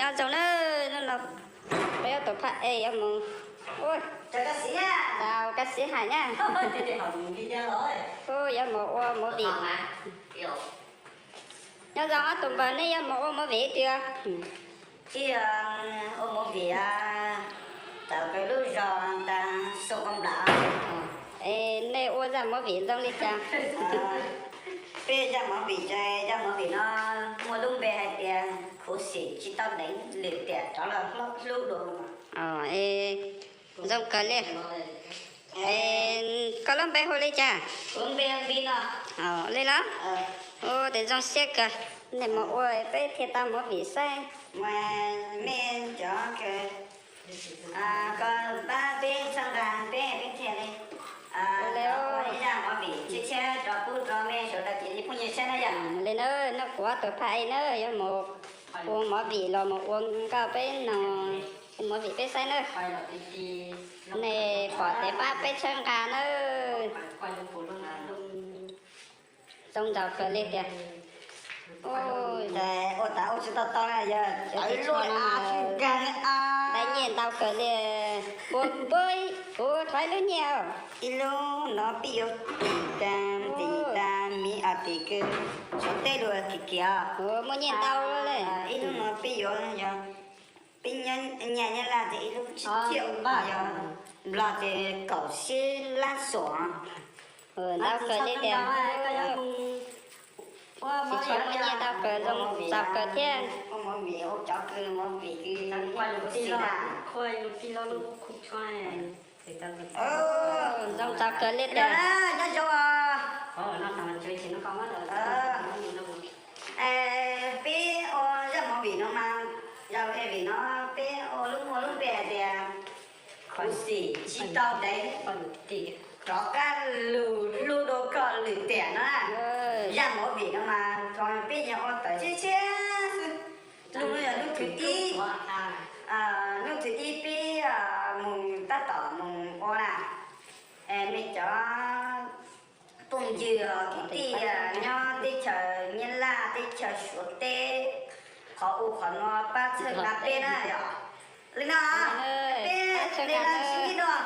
Nyob zoo na, hnub no peb ob tug phaj ej yuav mus, ua, rau koj siv hais na, yuav mus ua movie. Nyob zoo ob tug npawg, nej yuav mus ua movie twg? Ib, ua movie tawm peb lub zos tas Xoo Koo Nplam. Es nej ua zaj movie zoo li cas? Peb zaj movie, zaj movie no muaj lub npe hais tias Khuv Xim Tsis Tau Deev, Lwm Tiam Rov Los Hlub Dua. Es zoo kawg li. Koj lub npe hu li cas? Li los? Ua, tes zoo siab kawg. Nej mus ua peb thiaj tau movie saib. Mej cov koj pab peb txhawb nqa peb, peb thiaj li ua ib zaj movie tshiab tshiab rau pub rau mej sawv daws cov phooj ywg saib na yom. Li na, nyob kuv ob tug phaj ej na yuav mus ua movie los mus ua nkauj peb no, ua movie peb saib na. Nej pom tes pab peb txhawb nqa nawb. Zoo ntau kawg li tiag. Ua tas ua tsis tau tau na yog tawv luaj, dai nyiaj ntau kawg li. Ua, kuv thov ib lub nyiaj. Ib lub no peb yuav tim tas, tim tas miv os, tim kws Suav teb lug kiag kiag. Muaj nyiaj ntau li. Ib lub no peb yuav, yog peb nyiaj Nyab Laj ces ib lub tsib caug, yog Nplog ces kaum tsib lab xuam. Ntau kawg li tiag. Tsis tshua muaj nyiaj ntau kawg, zoo ntau kawg thiab. Zoo ntau kawg li tiag. Nyob zoo. Peb ua zaj movie no mas, zaj movie no peb ua lub, muaj lub npe hais tias Khuv Xim Tsis Tau Deev, Rov Qab Los Hlub Dua Koj Lwm Tiam no. Zaj movie no mas thaum peb nyuam ua tawm tshiab tshiab xwb. Lub no yog lub thwv ib, lub thwv ib peb mus tab tom mus ua na. Mej cov phooj ywg kwv tij nyob teb chaws Nyab Laj, teb chaws Suav teb, qhov u qhov no pab txhawb nqa peb na yom. Li no, peb li no sib ntsib dua.